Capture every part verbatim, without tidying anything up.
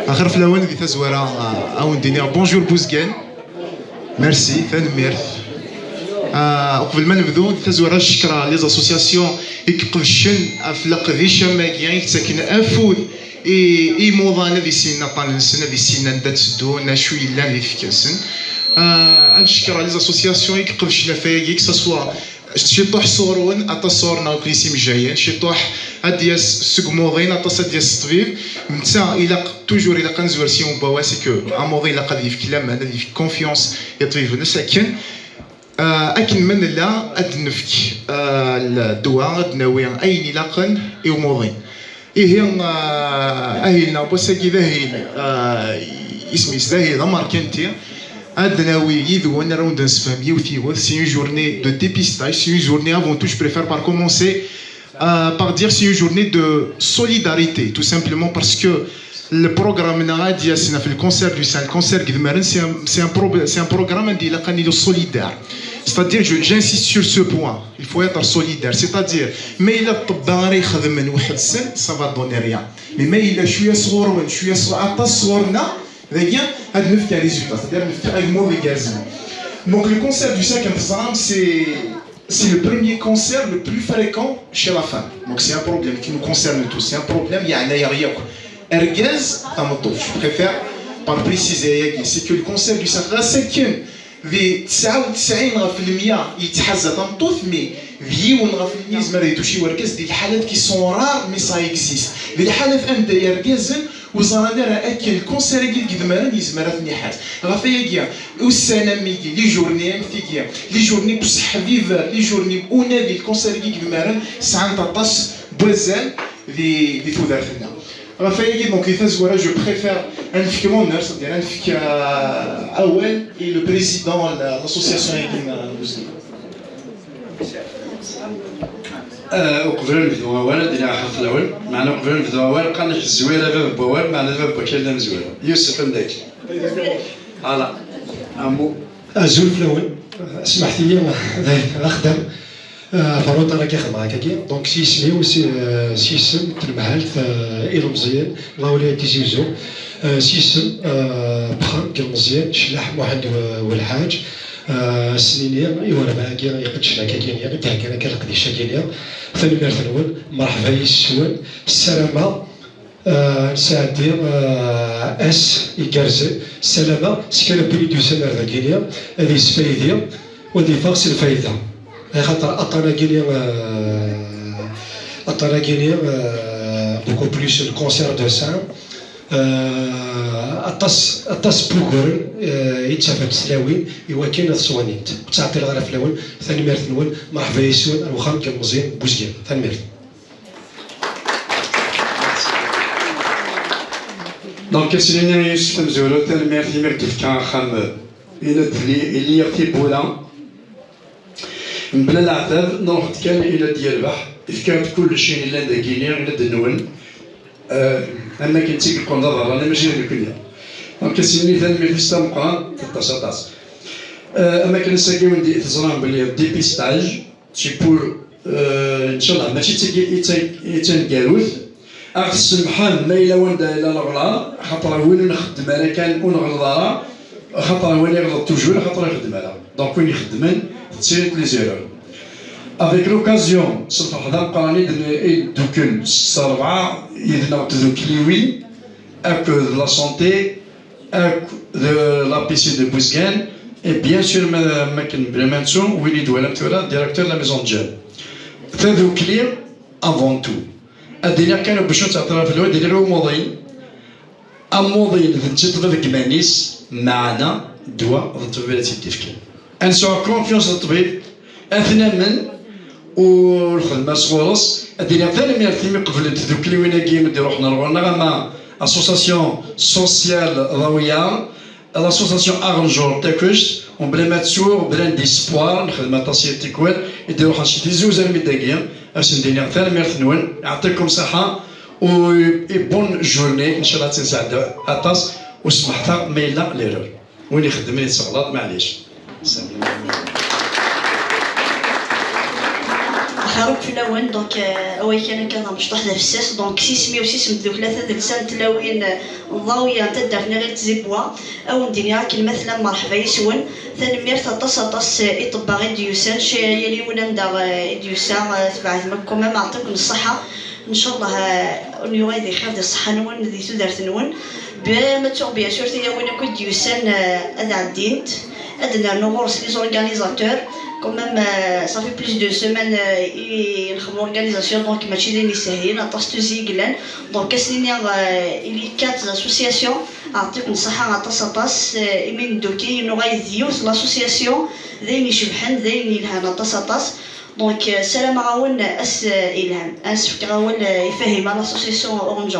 Axir fell-awen di tazwara, ah, a wen-d-iniɣ bonjour Buzgan. Merci, tanemmirt. Ah, uqbel ma nebdu, di tazwara ccekra les associations i iqedcen ɣef leqdic am wagi, i yettaken afud i i imuḍan ad issinen aṭṭan-nsen, ad issinen anda tteddun, acu yellan di tfekka-nsen. Ah, ad ccekreɣ les associations i iqedcen ɣef wayagi, que ce soit ciṭuḥ sɣur-wen, aṭas sɣur-neɣ akk d isimjayen, ciṭuḥ ad d-yas seg umuḍin, aṭas ad d-yas s ṭṭbib. Netta ilaq, toujours ilaq ad nezwer s yiwen n wawal, c'est que amuḍin ilaq ad yefk laman, ad yefk confiance i ṭṭbib-nnes akken, euh, akken ma nella ad d-nefk, euh, ddwa, ad d-nawi ayen ilaqen i umuḍin. Ihi, ah, ahil-nneɣ n wass-agi d ahil, ah, isem-is d ahil d amerkanti. Ad d-nawi yid-wen, ara wen-d-nessefhem yiwet yiwet. C'est une journée de dépistage, c'est une journée, avant tout, je préfère par commencer, euh, par dire c'est une journée de solidarité, tout simplement parce que le programme-nneɣ ad d-yasen ɣef le cancer du sein, le cancer n yedmaren, c'est un, c'est un prob-, c'est un programme anda ilaq ad nili solidaire. C'est-à-dire, je, j'insiste sur ce point. Il faut être solidaire. C'est-à-dire, ma yella ṭṭebba ara ixedmen weḥd-sen, ça va donner rien. Mais ma yella cwiya sɣur-wen, cwiya sɣur, aṭas sɣur-neɣ, dagi ad nefk résultat. C'est-à-dire, nefk agmuḍ igerrzen. Donc, le cancer du sein, comme vous savez, c'est, c'est le premier cancer le plus fréquent chez la femme. Donc, c'est un problème qui nous concerne tous. C'est un problème, yeɛna-yaɣ yakk. Argaz, tameṭṭut. Je préfère par préciser ayagi, c'est que le cancer du sein, ɣas akken di tesɛa u tesɛin ɣef lemya yettḥazza tameṭṭut, mi d yiwen ɣef lemya yezmer ad ituci wergaz di lḥalat qui sont rares, mais ça existe. Di lḥalat anda irgazen ur ẓran ara akken lkanser-agi deg yedmaren yezmer ad ten-iḥaz. Ɣef wayagi, ussan am wigi, les journées am tigi, les journées n useḥbiber, les journées n unadi, lkanser-agi deg yedmaren sɛant aṭas n wazal di, di tudert-nneɣ. Ɣef wayagi, donc, di tazwara, je préfère ad nefk l'honneur, c'est-à-dire ad nefk, euh, awal i le président n l'association-agi n Buzgan. Euh, uqbel ad nebdu awal, ad d-iniɣ ḥafi fell-awen. Meɛna uqbel ad nebdu awal, qqaren-ak zzwir a bab n wawal, meɛna d bab n wakal d amezwir. Yusef, anda-k? Voilà. Amu. Azul fell-awen. Smeḥt-iyi, d axdam. Ɣef uruṭar-agi xedmeɣ akkagi. Donc, s yisem-iw, s, s yisem n tnemhalt, euh, ilemẓiyen, Lawliya Tizi Uzzu, euh, s yisem, euh, Bxan n yilmeẓyen, Celaḥ Muḥend W-, Welḥaǧ, euh, s-nini i werbaɛ-agi iqeddcen akkagi-nni, i d-iheggan akka leqdic-agi-nni. Tanemmirt-nwen, mreḥba yis-wen. Ssarameɣ, euh, ad nesɛeddi, euh, ass igerrzen. Ssarameɣ s kra n win i d-yusan ar dagi-nni ad yesfaydi u ad yeffeɣ s lfayda. Axaṭer aṭṭan-agi-nni, euh, aṭṭan-agi-nni, euh, beaucoup plus le cancer de sein, euh, aṭas, aṭas n wuguren, euh, i d-ttafent tlawin i wakken ad ttwanint. Ur ttɛeṭṭileɣ ara fell-awen. Tanemmirt-nwen, mreḥba yis-wen ar wexxam n yilmeẓyen n Buzgan. Tanemmirt. Donc, ad s-nini i Yusef Amezwaru, tanemmirt imi ɣ-d-yefka axxam, ila d-, iliɣ tiwwura, mebla leɛtab, nruḥ-d kan, ila d-yerbeḥ, yefka-ɣ-d kullec ayen yellan dagi-nni, ila d-nwen, euh, am wakken d tigellqun d aberrani, mačči d nekkni. Donc, ad s-nini tanemmirt-is tameqqrant, aṭas, aṭas. Euh, am wakken ass-agi wen-d-, teẓram belli dépistage, c'est pour, euh, ncallah, mačči d tagi i d ta-, i d taneggarut. Ad ɣ-tsemḥem ma yella wanda yella leɣlaḍ, axaṭer win ur nxeddem ara kan ur nɣelleḍ ara, axaṭer win iɣleḍ toujours, axaṭer ur ixeddem ara. Donc win ixeddmen, tettili-t les erreurs. Avec l'occasion, s lferḥ d ameqqran i d-, i d-ddukel s rebɛa yid-neɣ tdukliwin akked la santé, akk d la piscine de Bouzguène, et bien sûr, ma, ma akken bla ma nettu, win i d-twalam tura, directeur de la maison de jeunes. Tadukli, avant tout. Ad d-iniɣ kan, bac ur ttɛeṭṭileɣ fell-awen, ad d-iniɣ i umuḍin, amuḍin d netta ṭṭbib deg iman-is, meɛna ddwa d ṭṭbib ara tt-id-ifken. Ad nesɛu confiance d ṭṭbib, ad t-namen, u lxedma sɣur-s. Ad d-iniɣ tanemmirt imi qeblent tdukliwin-agi i d-iruḥen ar ɣur-neɣ, ama association sociale Ḍawiya, l'association Aɣenjur Takect, u bla ma ttuɣ, bla n d espoir, nexdem aṭas yal tikwal, i d-iruḥen si Tizi Uzzu armi d dagi, ad sen-d-iniɣ tanemmirt-nwen, yeɛṭikum ṣṣeḥḥa, u, et bonne journée, ncallah ad tt-nesɛeddi aṭas, u smeḥt-aɣ ma yella l'erreur. Win ixeddmen yesseɣlaḍ, maɛlic. Aṛuk fell-awen, donc, euh, awal kan akka d amecṭuḥ d afessas. Donc, s isem-iw, s isem n tdukla tadelsant n tlawin, euh, n Ḍawiya n taddart n Iɣil Tẓibwa, ad wen-d-iniɣ akken ma tellam merḥba yes-wen. Tanemmirt aṭas, aṭas, euh, i ṭṭebba i d-yusan, c-, yal yiwen anda, euh, i d-yusa, euh, tebɛetem akk, quand même, ɛṭiken ṣṣeḥḥa. Ncallah, euh, ur yuɣal di xir di ṣṣeḥḥa-nwen, di tudert-nwen. Bien, ma ttuɣ, bien sûr, tilawin akk i d-yusan, euh, ad ɛeddint. Ad nernu ɣur-s les organisateurs. Quand même, euh, ça fait plus de semaines, euh, i nxeddem l'organisation, donc mačči d ayen isehlen, aṭas tuzi i yellan. Donc, ad s-nini, euh, il y a quatre associations, ɛṭiken ṣṣeḥḥa aṭas, aṭas, euh, imi nedduki, nuɣal d yiwet l'association, d ayen icebḥen, d ayen yelhan aṭas, aṭas. Donc, euh, ssarameɣ-awen ass, euh, yelhan. Ad s-fkeɣ awal, euh, i Fahima, l'association Orange.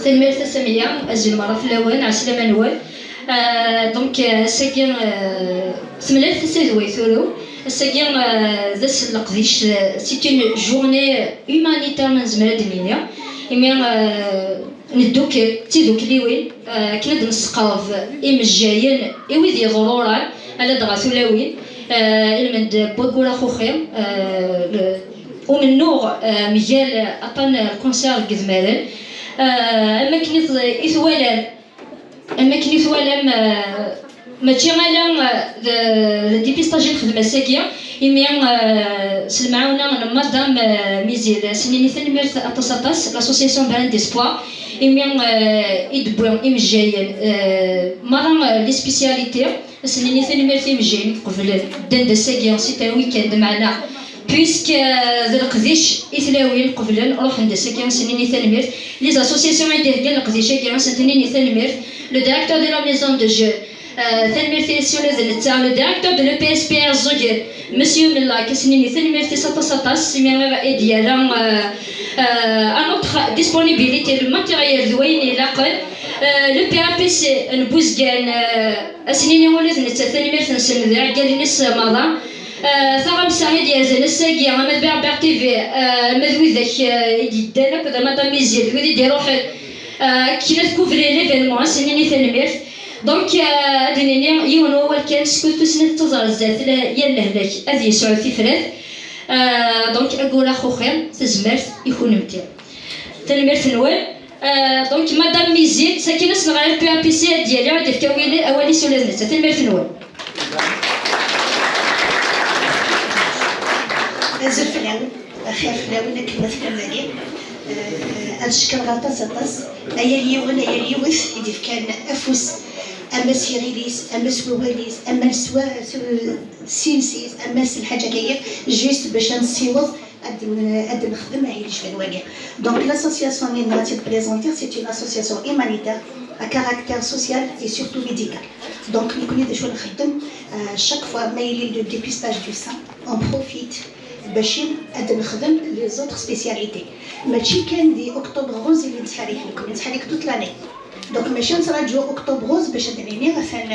Tanemmirt a Samiya, azul merra fell-awen, ɛeslama-nwen. Euh, donc, euh, ass-agi, euh, temlal tasa d way turew. Ass-agi, euh, d ass n leqdic, euh, c'est une journée humanitaire, ma nezmer ad d-nini. Imi, euh, neddukel d tidukliwin, euh, akken ad d-nesqerb imejjayen i wid yeḍruran, ala dɣa tulawin, euh, ilmend n wayyur axuxi, euh, le-, umennuɣ, euh, mgal aṭṭan n lkunsir deg yidmaren. Euh, am wakken i t-, i twalam, am wakken i twalam, euh, mačči ala, euh, d, d dépistage i nexdem ass-agi, imi, euh, s lemɛawna n Madame, euh, Mizil, s-nini tanemmirt aṭas aṭas, l'association Brin d'Espoir, imi, euh, i d-wwi imejjayen, euh, merra, euh, les spécialités, s-nini tanemmirt i imejjayen i iqeblen, ddan-d ass-agi, c'est un week-end, meɛna, puisque, euh, d leqdic i tlawin qeblen, ruḥen-d ass-agi, s-nini tanemmirt, les associations i d-iheggan leqdic-agi, s-nini tanemmirt, le directeur de la maison de jeu, euh, tanemmirt-is ula d netta, le directeur de l'E P S P R Ẓuger, Monsieur Mellak, s-nini tanemmirt-is aṭas aṭas, imi i d-yerra, euh, euh, à notre disponibilité, le matériel d wayen ilaqen, euh, le P A P C n Buzgan, euh, s-nini ula d netta tanemmirt-nsen d iɛeggalen-is merra. Euh, taɣamsa i d-yerzan ass-agi, ama d Berbère T V, euh, ama d widak, euh, i d-yeddan akked Madame Mizil, d wid i d-iruḥen, euh, akken ad couvrir l'événement, s-nini tanemmirt. Donc, euh, ad d-nini yiwen wawal kan, skud tusna tettaẓ ar zdat, la-, yal lehlak ad yesɛu tifrat. Euh, donc, ayyur axuxi, tazmert i kunmti. Tanemmirt-nwen. Euh, donc, Madame Mizil, sakin ad s-nɣer P A P C ad d-yali, ad d-yefk awil-, awal-is ula d netta. Tanemmirt-nwen. Azul fell-awen, axir fell-awen akken ma tellam dagi. Euh, ad cekkreɣ aṭas, aṭas. A yal yiwen, a yal yiwet i d-ifkan afus, ama s yiɣil-is, ama s wawal-is, ama s wa-, s, s iles-is, ama s lḥaǧa-agi, juste bac ad nessiweḍ ad n-, ad nexdem ahil jbad wagi. Donc, l'association-nni n Rati Plaisantière, c'est une association humanitaire à caractère social et surtout médical. Donc, nekkni d acu nxeddem, euh, chaque fois ma yili le dépistage du sein, on profite bac ad nexdem les autres spécialités. Mačči kan di octobre rose i nettḥerrik nekkni, nettḥerrik toute l'année. Donc, mačči nettraǧu octobre rose bac ad d-nini atan,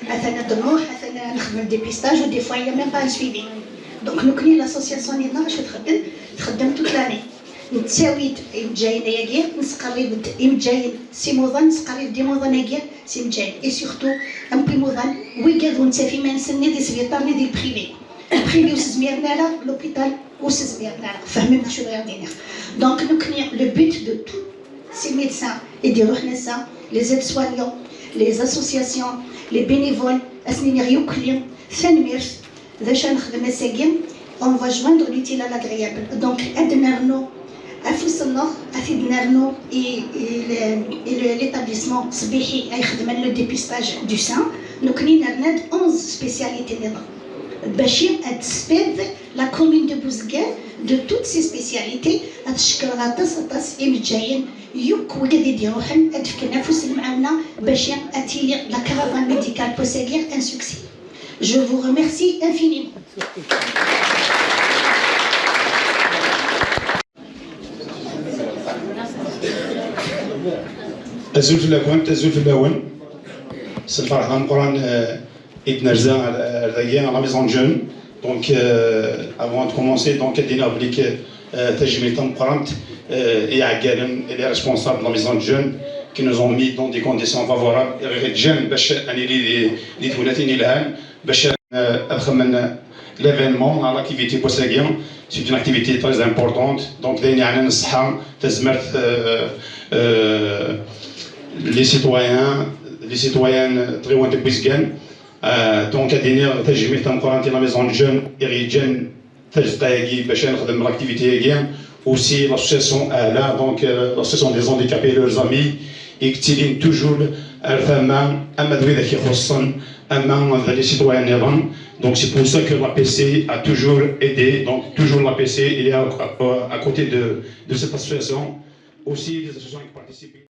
atan ad nruḥ, atan ad nexdem dépistage, ou des fois, il y a même pas un suivi. Donc, nekkni, l'association-nni-nneɣ, acu txeddem? Txeddem toute l'année. Nettawi-d imejjayen ayagi, nesqerrib-d imejjayen s imuḍan, nesqerrib-d imuḍan-agi s imejjayen. Et surtout, am imuḍan, wigad ur nettaf iman-nsen ni di sbiṭar ni di privé. Privé ur s-zmiren ara, l'hôpital ur s-zmiren ara. Fehmem d acu bɣiɣ ad d-iniɣ. Donc, nekkni, le but de tous ces médecins i d-iruḥen ass-a, les aides-soignants, les associations, les bénévoles, ad sen-iniɣ yukli, tanemmirt. D acu ad nexdem ass-agi? On va joindre l'utile à l'agréable. Donc, ad nernu afus-nneɣ, ad t-id-nernu i, i le-, i le-, l'établissement Sbiḥi ay xedmen le dépistage du sein. Nekkni nerna-d onze spécialités nniḍen. Bac ad tesfid la commune de Bouzguel de toutes ses spécialités. Ad cekkreɣ aṭas, aṭas imejjayen yakk wigad i d-iruḥen ad d-fken afus n lemɛawna bac ad tili la caravane médicale n wass-agi un succès. Je vous remercie infiniment. Azul fell-akent, azul fell-awen. S lferḥ d ameqqran, euh, i d-nerza ar, ar dagi, à la Maison de Jeunes. Donc, euh, avant de commencer, donc, ad d-iniɣ belli que, euh, tajmilt tameqqrant, euh, i yiɛeggalen, et les responsables de la Maison de Jeunes, qui nous ont mis dans des conditions favorables, i ɣ-iǧǧan bac ad nili di, di tewlatin yelhan, bac Euh, ad xemmen l'événement, l'activité n wass-agi, c'est une activité très importante. Donc, d ayen yeɛnan ṣṣeḥḥa, tazmert, euh, euh, les citoyens, les citoyennes, tɣiwant n Wizgan. Euh, donc, ad d-iniɣ tajmilt tameqqrant i la Maison de Jeunes i ɣ-yeǧǧan tazeqqa-agi bac ad nexdem l'activité-agi. Aussi, l'association Ahla, donc, euh, l'association des handicapés et leurs amis, i yettilin toujours ar tama, ama d widak ixuṣṣen, ama d les citoyens nniḍen. Donc, c'est pour ça que l'A P C a toujours aidé. Donc, toujours l'A P C, il est à, à, à côté de, de cette association. Aussi, les associations qui participent.